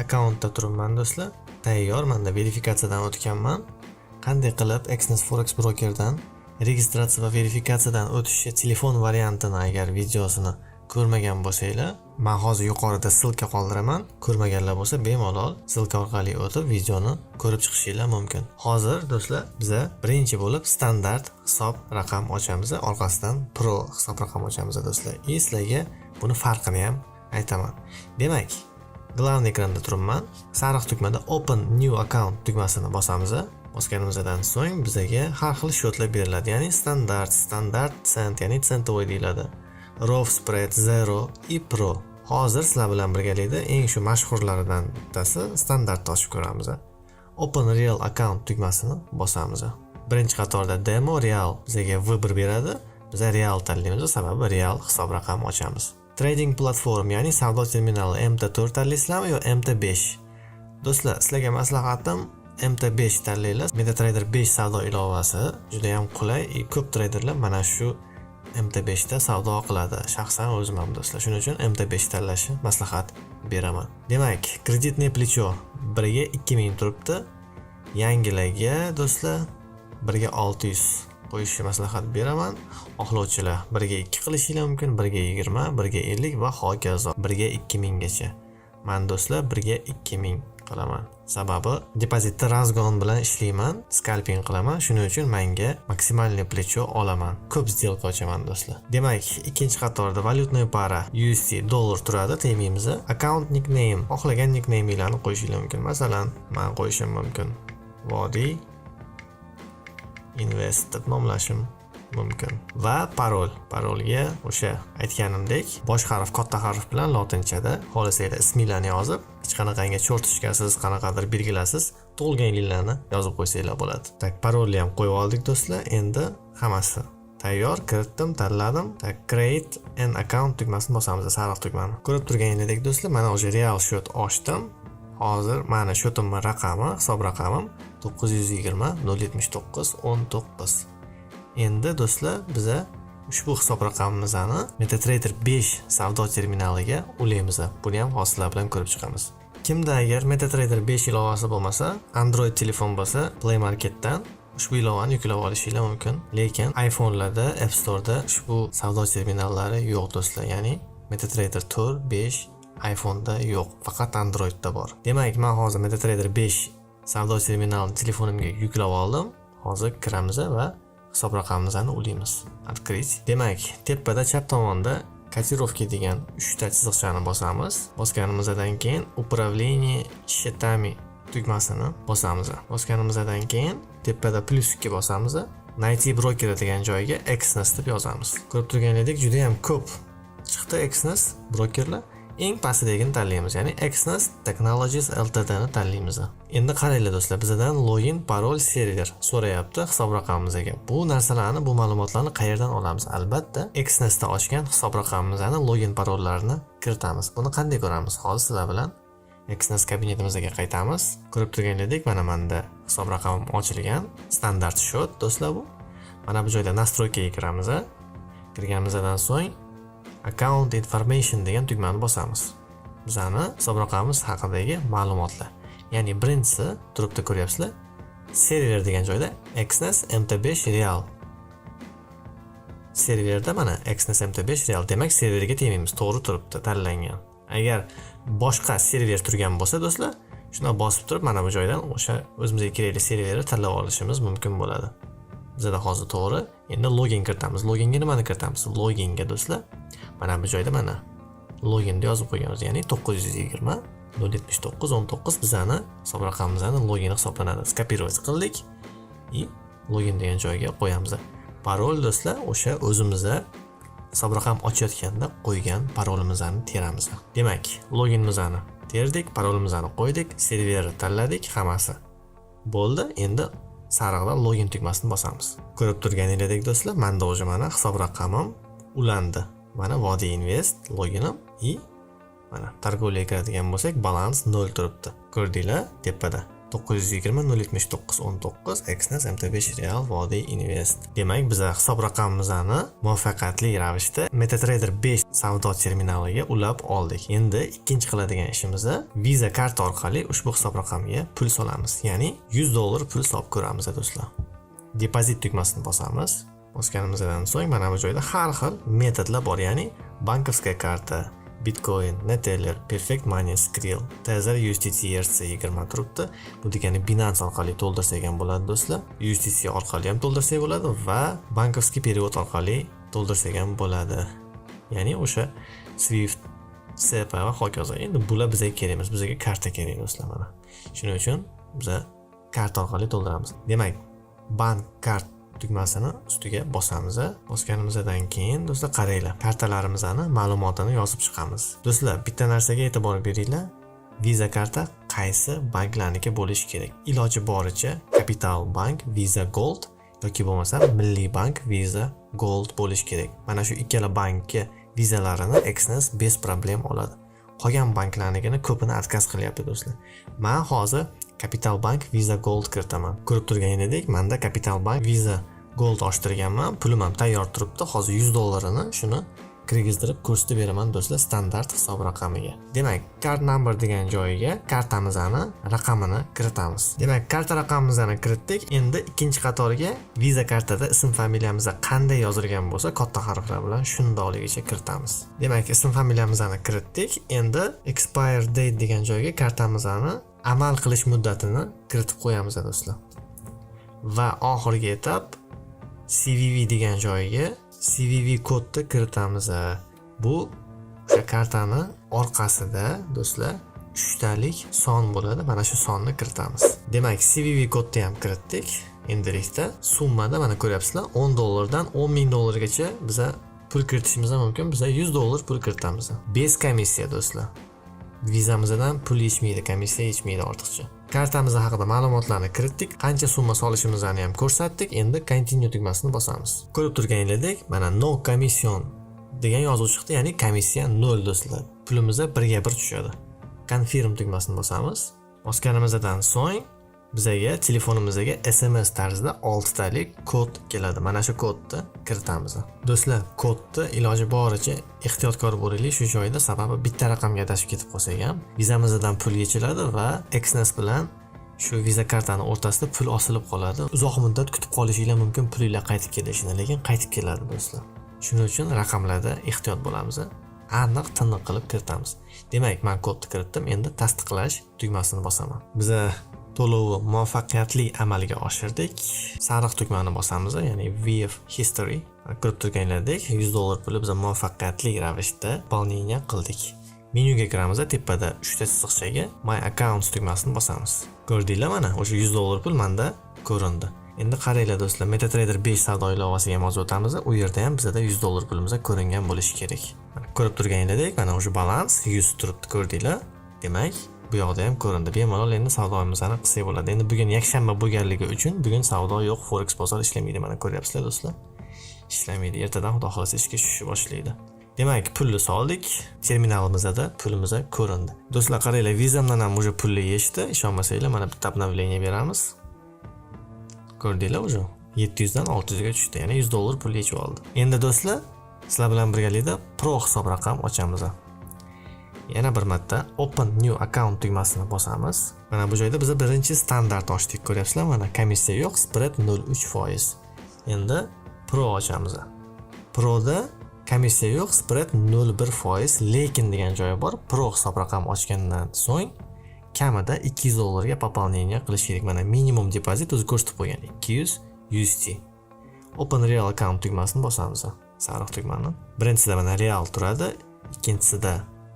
Akkauntda turibman, do'stlar. Tayyor, manda verifikatsiyadan o'tganman. Qanday qilib Exness Forex brokerdan registratsiya va verifikatsiyadan o'tishni telefon variantini agar videosini ko'rmagan bo'lsanglar, man hozir yuqorida ссылка qoldiraman. Ko'rmaganlar bo'lsa, bemalol ссылка orqali o'tib videoni ko'rib chiqishinglar mumkin. Hozir, do'stlar, biza birinchi bo'lib standart hisob raqam ochamiz, orqasidan pro hisob raqam ochamiz, do'stlar. И sizlarga buni farqini ham aytaman. Demak, главный ekranda turibman. Sariq tugmada Open New Account tugmasini bosamiz. Bosganimizdan so'ng bizaga har xil счет lar beriladi, ya'ni standart, standart sent, ya'ni центовый deyiladi, Raw Spread, Zero и Pro. Hozir sizlar bilan birgalikda eng shu mashhurlaridan bittasi standartni ochib ko'ramiz. Open Real Account tugmasini bosamiz. Birinchi qatorda demo, real bizaga выбор beradi. Biza real tanlaymiz, sababi real hisob raqam ochamiz. Trading platform, ya'ni savdo terminali, MT4 tanlaysizlarmi yo MT5? Do'stlar, sizlarga maslahatim, MT5 tanlanglar. MetaTrader 5 savdo ilovasi juda ham qulay и ko'p treyderlar mana shu MT5 da savdo qiladi. Shaxsan o'zim ham, do'stlar. Shuning uchun MT5 tanlashni maslahat beraman. Demak, кредитное плечо 1 ga 2000 turibdi. Yangilarga, do'stlar, 1 ga 600 qo'yishni maslahat beraman. Xohlovchilar 1 ga 2 qilishinglar mumkin, 1 ga 20, 1 ga 50 va hokazo 1 ga 2000 gacha. Man, do'stlar, 1 ga 2000 qilaman. Sababi depozitda разгон bilan ishlayman, scalping qilaman. Shuning uchun menga максимальный плечо olaman. Ko'p сделка ochaman, do'stlar. Demak, ikkinchi qatorda валютная пара USD dollar turadi, tegmaymiz. Account nickname, xohlagan nickname'inglarni qo'yishinglar mumkin. Masalan, men qo'yishim mumkin. Vodiy Invest deb nomlashim mumkin. Va parol. Parolga o'sha aytganimdek bosh harf katta harf bilan lotinchada, xohlasanglar isminglarni yozib, hech qanaqangi чёрточка siz, qanaqadir belgilarsiz tug'ilgan yillarni yozib qo'ysanglar bo'ladi. Так, parolni ham qo'yib oldik, do'stlar. Endi hammasi tayyor, kiritdim, tanladim. Так, Create an Account tugmasini bosamiz, sariq tugmani. Ko'rib turganingizdek, do'stlar, mana o'sha real счет ochdim. Hozir mani счет imni raqami, hisob raqamim 920 079 19. Endi, do'stlar, biza ushbu hisob raqamimizni MetaTrader 5 savdo terminaliga ulaymiz. Buni ham hozir sizlar bilan ko'rib chiqamiz. Kimda agar MetaTrader 5 ilovasi bo'lmasa, Android telefon bo'lsa, Play Marketdan ushbu ilovani yuklab olishinglar mumkin. Lekin iPhone'larda App Store'da ushbu savdo terminallari yo'q, do'stlar. Ya'ni MetaTrader 4, 5 iPhone'da yo'q, faqat Androidda bor. Demak, men hozir MetaTrader 5 savdo terminalini telefonimga yuklab oldim. Hozir kiramiz va hisob raqamimizni ulaymiz. Открыть. Demak, tepada chap tomonda котировки degan uchta chiziqchani bosamiz. Bosganimizdan keyin Управление счетами tugmasini bosamiz. Bosganimizdan keyin tepada plyusga bosamiz. Найти брокера degan joyga Exness deb yozamiz. Ko'rib turganingizdek, juda ham ko'p chiqdi Exness brokerlar. Eng pastidagini tanlaymiz, ya'ni Exness Technologies Ltd ni tanlaymiz. Endi qaranglar, do'stlar, bizdan login, parol, server so'rayapti hisob raqamimizga. Bu narsalarni, bu ma'lumotlarni qayerdan olamiz? Albatta, Exnessda ochgan hisob raqamimizni login, parollarini kiritamiz. Buni qanday ko'ramiz? Hozir sizlar bilan Exness kabinetimizga qaytamiz. Ko'rib turganingizdek, mana menda hisob raqamim ochilgan. Standart счет, do'stlar, bu. Mana bu joyda настройка ga kiramiz. Kirganimizdan so'ng Account Information degan tugmani bosamiz. Bizani hisob raqamimiz haqidagi ma'lumotlar. Ya'ni birinchisi turibdi, ko'ryapsizlar. Server degan joyda Exness MT5 Real. Serverda mana Exness MT5 Real. Demak, serverga tegmaymiz, to'g'ri turibdi, tanlangan. Agar boshqa server turgan bo'lsa, do'stlar, shuni bosib turib, mana bu joydan o'sha o'zimizga kerakli serverni tanlab olishimiz mumkin bo'ladi. Bizada hozir to'g'ri. Endi login kiritamiz. Loginga nimani kiritamiz? Loginga, do'stlar, mana bu joyda mana loginni yozib qo'yganmiz, ya'ni 920 079 19 bizani hisob raqamimizni logini hisoblanadi. Скопировать qildik и login degan joyga qo'yamiz. Parol, do'stlar, o'sha o'zimizda hisob raqam ochayotganda qo'ygan parolimizni teramiz. Demak, loginimizni terdik, parolimizni qo'ydik, serverni tanladik, hammasi bo'ldi. Endi sariqdan login tugmasini bosamiz. Ko'rib turganingizdek, do'stlar, menda уже mana hisob raqamim ulandi. Mana Vodiy Invest loginim и mana торговля ga kiradigan bo'lsak, balans 0 turibdi. Ko'rdinglar, tepada 920 079 19, Exness MT5 Real Vodiy Invest. Demak, biz hisob raqamimizni muvaffaqiyatli ravishda MetaTrader 5 savdo terminaliga ulab oldik. Endi ikkinchi qiladigan ishimiz: Visa karta orqali ushbu hisob raqamga pul solamiz. Ya'ni 100 dollar pul solib ko'ramiz, do'stlar. Depozit tugmasini bosamiz. Bosganimizdan so'ng mana bu joyda har xil metodlar bor, ya'ni банковская карта, Bitcoin, Neteller, Perfect Money, Skrill, Tether, USDT ERC20 turibdi. Bu degani Binance orqali to'ldirsak ham bo'ladi, do'stlar. USDT orqali ham to'ldirsak bo'ladi va банковский перевод orqali to'ldirsak ham bo'ladi. Ya'ni o'sha Swift, SEPA va hokazo. Endi bular bizga kerak emas, bizga karta kerak, do'stlar, mana. Shuning uchun biza karta orqali to'ldiramiz. Demak, bank kart tugmasini ustiga bosamiz. Bosganimizdan keyin, do'stlar, qaranglar, kartalarimizni ma'lumotini yozib chiqamiz. Do'stlar, bitta narsaga e'tibor beringlar: Visa karta qaysi banklarniki bo'lishi kerak? Iloji boricha Kapital Bank Visa Gold yoki bo'lmasa Milliy bank Visa Gold bo'lishi kerak. Mana shu ikkala bankka vizalarini Exness без проблем oladi. Qolgan banklarnikini ko'pini отказ qilyapti, do'stlar. Man hozir Kapital Bank Visa Gold kiritaman. Ko'rib turganingizdek, manda Kapital Bank Visa Gold ochtirganman, pulim ham tayyor turibdi. Hozir 100 dollarini shuni kirgizdirib ko'rsatib beraman, do'stlar, standart hisob raqamiga. Demak, card number degan joyiga kartamizni raqamini kiritamiz. Demak, karta raqamimizni kiritdik. Endi ikkinchi qatoriga Visa kartada ism familiyamiz qanday yozilgan bo'lsa, katta harflar bilan shundoqligicha kiritamiz. Demak, ism familiyamizni kiritdik. Endi expire date degan joyga kartamizni amal qilish muddatini kiritib qo'yamiz, do'stlar. Va oxirgi etap, CVV degan joyiga CVV kodni kiritamiz. Bu o'sha kartani orqasida, do'stlar, uchtalik son bo'ladi. Mana shu sonni kiritamiz. Demak, CVV kodni ham kiritdik. Endilikda summada mana ko'ryapsizlar, 10 dollardan 10 ming dollargacha biza pul kiritishimiz ham mumkin. Biza 100 dollar pul kiritamiz. Без комиссия, do'stlar. Vizamizdan pul yechmaydi, komissiya yechmaydi ortiqcha. Kartamiz haqida ma'lumotlarni kiritdik, qancha summa solishimizni ham ko'rsatdik. Endi continue tugmasini bosamiz. Ko'rib turganingizdek, mana no commission degan yozuv chiqdi, ya'ni komissiya 0, do'stlar. Pulimiz birga bir tushadi. Confirm tugmasini bosamiz. Bosganimizdan so'ng bizaga telefonimizga SMS tarzida 6 talik kod keladi. Mana shu kodni kiritamiz. Do'stlar, kodni iloji boricha ehtiyotkor bo'laylik shu joyda, sababi bitta raqamga adashib ketib qolsak ham vizamizdan pul yechiladi va Exness bilan shu Visa kartani o'rtasida pul osilib qoladi. Uzoq muddat kutib qolishinglar mumkin pulinglar qaytib kelishini, lekin qaytib keladi, do'stlar. Shuning uchun raqamlarda ehtiyot bo'lamiz. Aniq, tiniq qilib kiritamiz. Demak, men kodni kiritdim. Endi tasdiqlash tugmasini bosaman. Biza to'lovni muvaffaqiyatli amalga oshirdik. Sariq tugmani bosamiz, ya'ni View History. Ko'rib turganlaridek, 100 dollar puli biz muvaffaqiyatli ravishda пополнение qildik. Menyuga kiramiz, tepada uchta chiziqchaga My Accounts tugmasini bosamiz. Ko'rdinglar, mana o'sha 100 dollar pul menda ko'rindi. Endi qaranglar, do'stlar, MetaTrader 5 savdo ilovasiga ham hozir o'tamiz. U yerda ham bizada 100 dollar pulimiz ko'ringan bo'lishi kerak. Mana ko'rib turganingizdek, mana o'sha balans 100 turibdi, ko'rdinglar. Demak, bu yoqda ham ko'rindi. Bemalol endi savdomizni qilsak bo'ladi. Endi bugun yakshanba bo'lganligi uchun bugun savdo yo'q, forex bozor ishlamaydi. Mana ko'ryapsizlar, do'stlar. Ishlamaydi. Ertadan xudo xohlasa ishga tushishni boshlaydi. Demak, pulni soldik. Terminalimizda pulimiz ko'rindi. Do'stlar, qaranglar, Vizamdan ham уже pulni yechdi. Ishonmasanglar, mana bitta обновление beramiz. Ko'rdinglar, уже 700 dan 600 ga tushdi. Ya'ni 100 dollar pul yechib oldi. Endi, do'stlar, sizlar bilan birgalikda Pro hisob raqam ochamiz. Yana bir marta Open New Account tugmasini bosamiz. Mana bu joyda biz birinchi standart ochdik, ko'ryapsizlar, mana komissiya yo'q, spread 0.3%. Endi Pro ochamiz. Proda komissiya yo'q, spread 0.1%, lekin degan joyi bor. Pro hisob raqam ochgandan so'ng kamida 200 dollarga пополнение qilish kerak. Mana minimum depozit o'zi ko'rsatib qo'ygan 200 USD. Open Real Account tugmasini bosamiz. Sariq tugmani. Birinchisida mana Real turadi, ikkinchisida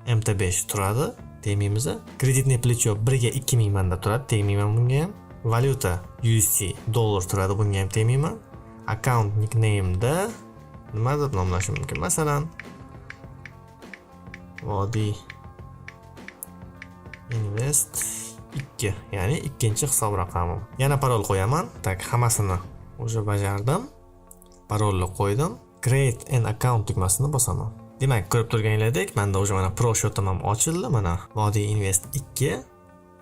MT5 turadi, tegmaymiz. Кредитный плечо 1 ga 2000 manda turadi, tegmayman bunga ham. Valyuta USD dollar turadi, bunga ham tegmayman. Account nickname'da nima deb nomlashim mumkin? Masalan, Vodiy Invest 2, ya'ni ikkinchi hisob raqamim. Yana parol qo'yaman. Так, hammasini уже bajardim. Parolni qo'ydim. Create an account tugmasini bosaman. Demak, ko'rib turganingizdek, menda уже mana Pro счёт im ham ochildi. Mana Vodiy Invest 2,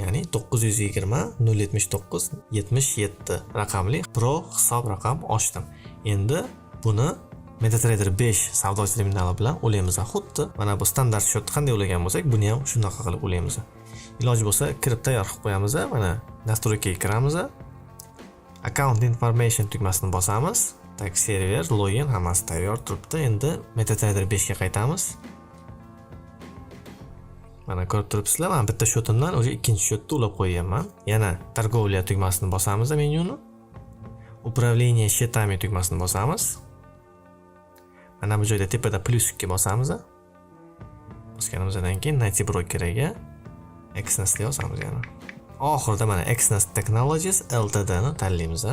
Ya'ni 920 079 77 raqamli Pro hisob raqam ochdim. Endi buni MetaTrader 5 savdo terminali bilan ulaymiz. Xuddi mana bu standart счет ni qanday ulagan bo'lsak, buni ham shunaqa qilib ulaymiz. Iloji bo'lsa, kirib tayyor qilib qo'yamiz. Mana, настройка ga kiramiz. Account information tugmasini bosamiz. Так, server, login, hammasi tayyor turibdi. Endi MetaTrader 5 ga qaytamiz. Mana, ko'rib turibsizlar, mana bitta счет imdan уже ikkinchi счет ni ulab qo'yganman. Yana торговля tugmasini bosamiz, menyuni. Управление счетами tugmasini bosamiz. Mana bu joyda tepada плюсик ka bosamiz. Bosganimizdan keyin найти brokeriga Exness yozamiz yana. Oxirida mana Exness Technologies Ltd ni tanlaymiz.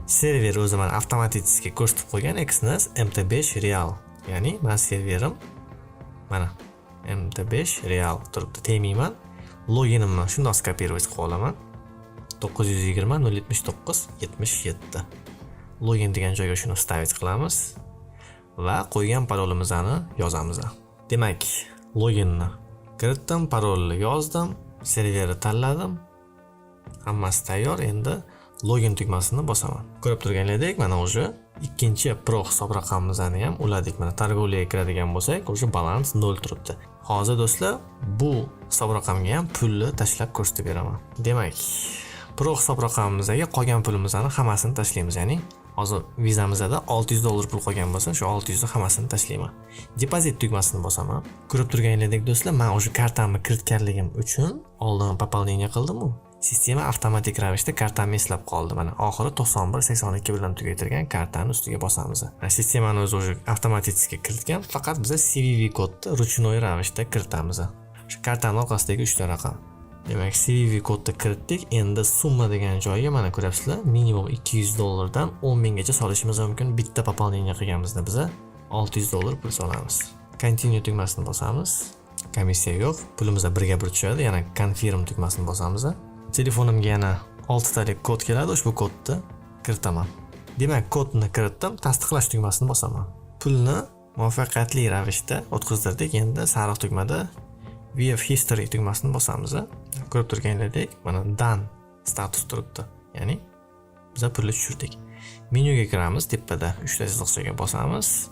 Server o'zi mana avtomatik ko'rsatib qo'ygan Exness MT5 Real. Ya'ni mana serverim mana MT5 Real turibdi. Tegmayman. Loginimni shundoq скопировать qilib olaman. 920 079 77. Login degan joyga shuni вставить qilamiz va qo'ygan parolimizni yozamiz. Demak, loginni kiritdim, parolni yozdim, serverni tanladim. Hammasi tayyor. Endi login tugmasini bosaman. Ko'rib turganingizdek, mana уже ikkinchi Pro hisob raqamimizni ham uladik. Mana, торговля ga kiradigan bo'lsak, уже balans 0 turibdi. Hozir, do'stlar, bu hisob raqamga ham pulni tashlab ko'rsatib beraman. Demak, Pro hisob raqamimizga qolgan pulimizni hammasini tashlaymiz. Ya'ni hozir vizamizda 600 dollar pul qolgan bo'lsa, shu 600 ni hammasini tashlayman. Depozit tugmasini bosaman. Ko'rib turganingizdek, do'stlar, men уже kartamni kiritganligim uchun oldin пополнение qildim-u. Sistema avtomatik ravishda kartamni eslab qoldi. Mana, oxiri 91 82 bilan tugaytirgan kartani ustiga bosamiz. Mana, sistemani o'zi уже avtomatik kiritgan, faqat biza CVV kodni ручной ravishda kiritamiz. Shu kartani orqasidagi 3 ta raqam. Demak, CVV kodni kiritdik. Endi summa degan joyga, mana, ko'ryapsizlar, minimum 200 dollardan 10 minggacha solishimiz mumkin. Bitta пополнение qilganimizda biza 600 dollar pul solamiz. Continue tugmasini bosamiz. Komissiya yo'q, pulimiz birga bir tushadi. Yana confirm tugmasini bosamiz. Telefonimga yana 6 talik kod keladi, ushbu kodni kiritaman. Demak, kodni kiritdim, tasdiqlash tugmasini bosaman. Pulni muvaffaqiyatli ravishda o'tkazdirdik. Endi sariq tugmada View History tugmasini bosamiz. Ko'rib turganingizdek, mana, done status turibdi. Ya'ni biza pulni tushirdik. Menyuga kiramiz, tepada uchta chiziqchaga bosamiz.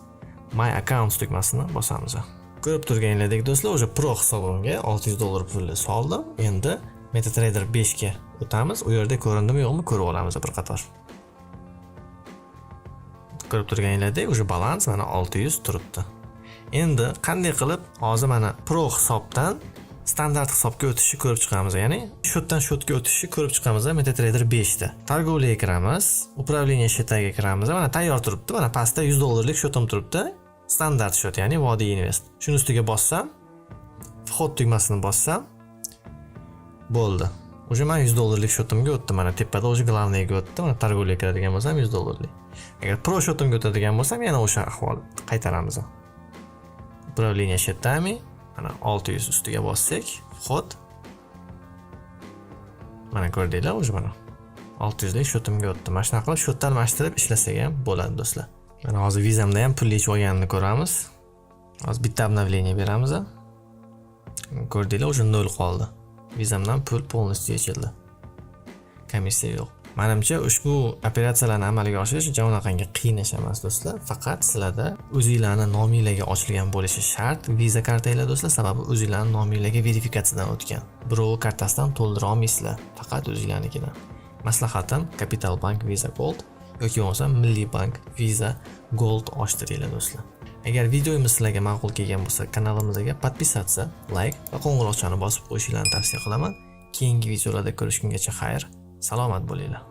My Accounts tugmasini bosamiz. Ko'rib turganingizdek, do'stlar, уже Pro hisobimga 600 dollar pulni soldim. Endi MetaTrader 5 ga o'tamiz. U yerda ko'rindimi, yo'qmi, ko'rib olamiz bir qator. Ko'rib turganingizdek, уже balans mana 600 turibdi. Endi qanday qilib hozir mana Pro hisobdan standart hisobga o'tishni ko'rib chiqamiz. Ya'ni счет dan счет ga o'tishni ko'rib chiqamiz MetaTrader 5 da. Торговля ga kiramiz, управление счета ga kiramiz. Mana, tayyor turibdi. Mana, pastda 100 dollarlik счет im turibdi. Standart счет, ya'ni Vodiy Invest. Shuni ustiga bossam, вход tugmasini bossam bo'ldi. Уже men 100 dollarlik счет imga o'tdim. Mana, tepada уже главный ga o'tdim. Mana, торговля ga kiradigan bo'lsam, 100 dollarlik. Agar Pro счет imga o'tadigan bo'lsam, yana o'sha ahvol qaytaramiz. Управление счетами, mana, 600 ustiga bossak, вход. Mana, ko'rdinglar, уже mana 600 lik счет imga o'tdim. Mana shunaqa qilib счет almashtirib ishlasak ham bo'ladi, do'stlar. Mana, hozir vizamda ham pul yechib olganini ko'ramiz. Hozir bitta обновление beramiz. Ko'rdinglar, уже 0 qoldi. Vizamdan pul полностью yechildi. Komissiya yo'q. Manimcha, ushbu operatsiyalarni amalga oshirish ja unaqangi qiyin ish emas, do'stlar. Faqat sizlarda o'zinglarni nominglarga ochilgan bo'lishi shart Visa kartanglar, do'stlar, sababi o'zinglarni nominglarga verifikatsiyadan o'tgan. Birov kartasidan to'ldira olmaysizlar, faqat o'zinglarnikidan. Maslahatim, Capital Bank Visa Gold yoki bo'lmasa Milliy Bank Visa Gold ochtiringlar, do'stlar. Agar videomiz sizlarga ma'qul kelgan bo'lsa, kanalimizga подписаться, like va qo'ng'iroqchani bosib qo'yishingizni tavsiya qilaman. Keyingi videolarda ko'rishgungacha xayr, salomat bo'linglar.